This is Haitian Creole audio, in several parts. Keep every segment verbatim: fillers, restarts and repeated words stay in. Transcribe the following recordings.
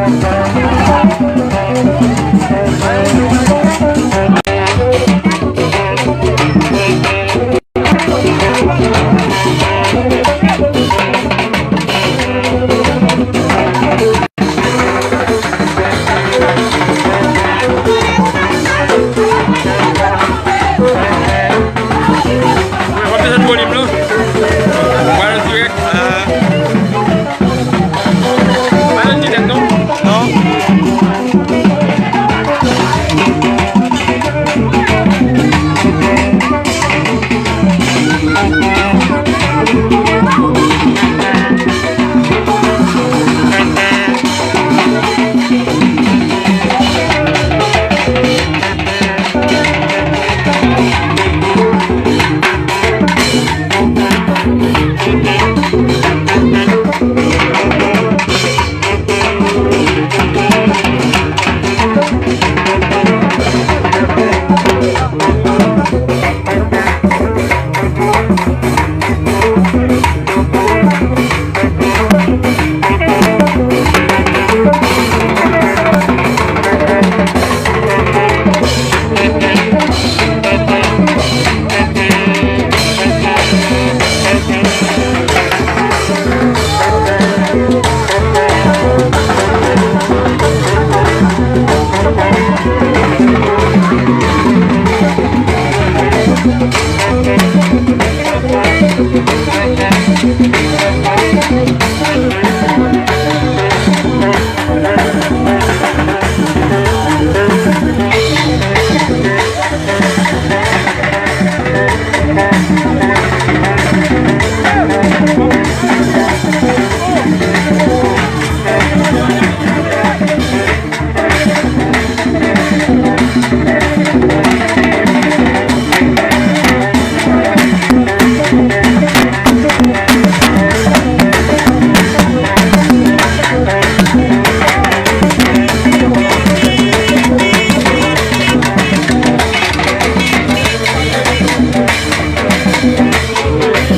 Mwen pa bezwen volim lan. Mwen dirèk. Pa nan dirèk non. Non.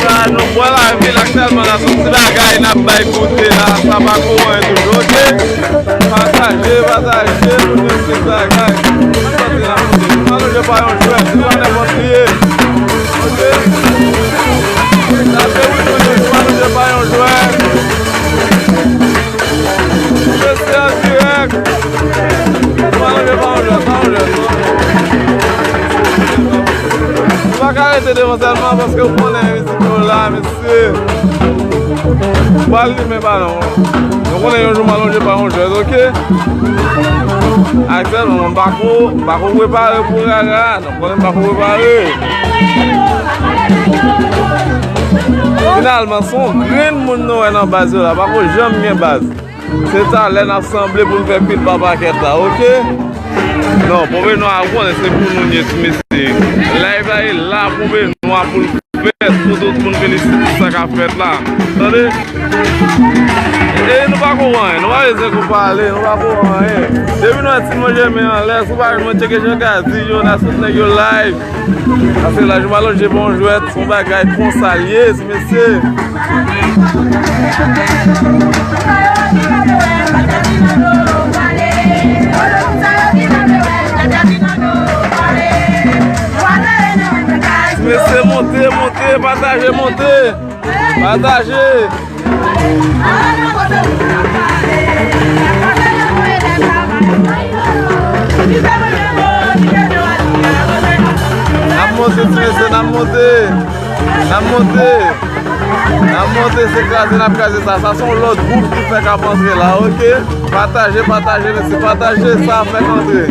Sa nou bwè la, vil aktyèlman la, se yon ti bagay n ap bay goute la, sa pa kou anyen toujou, oke? Pataje, pataje, pou nou ti bagay. Ann pase la, nou alonje pa yon jwèt, se pa nenpòt li ye. Oke? Sa se wi, nou alonje pa yon jwèt. Mesye an dirèk. Mwen leve pa yon jwèt, pa yon jwèt. Nou pa ka rete devan sèlman paske w konnen mizik yo la, mesye. Pral limen balon. Nou konnen yon jou m alonje pa yon jwèt, oke? Aktyèlman, m pako, m pako prepare pou rara. Konnen m pako prepare. Finalman, se yon grenn moun nou wè nan baz yo la. Pako janm gen baz. Se talè n ap sanble pou n fè pil pa pakèt la, oke? Non, Pòpè Nwa a konnen se pou nou l ye, ti mesye. Live la, e la Pòpè Nwa pou l fèt, pou tout moun felisite sa k ap fèt la. Tande? E nou pa kou anyen, nou pa bezwen kou pale, nou pa kou anyen. Depi nou wè ti manje men anlè, sou pa mwen tcheke jan ka di, yo, n a sot nèg yo live. Paske la, jou m alonje pa yon jwèt, se yon bagay konsa l ye, ti mesye. Ti mesye, monte, monte, pataje, monte. Pataje. N ap monte, ti mesye, n ap monte. N ap monte. N ap monte, se kraze, n ap kraze sa. Sa se yon lòt gwoup ki fèk ap antre la, oke? Pataje, pataje, mesye, pataje, sa fèk antre.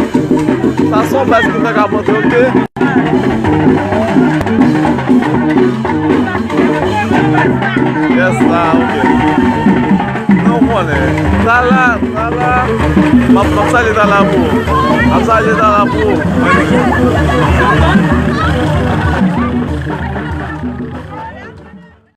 Sa se yon baz ki fèk ap antre, oke? Yes, la, oke. Nou konnen. Sa la, sa la. M ap, m ap salye sa la pou ou. M ap salye sa la pou ou.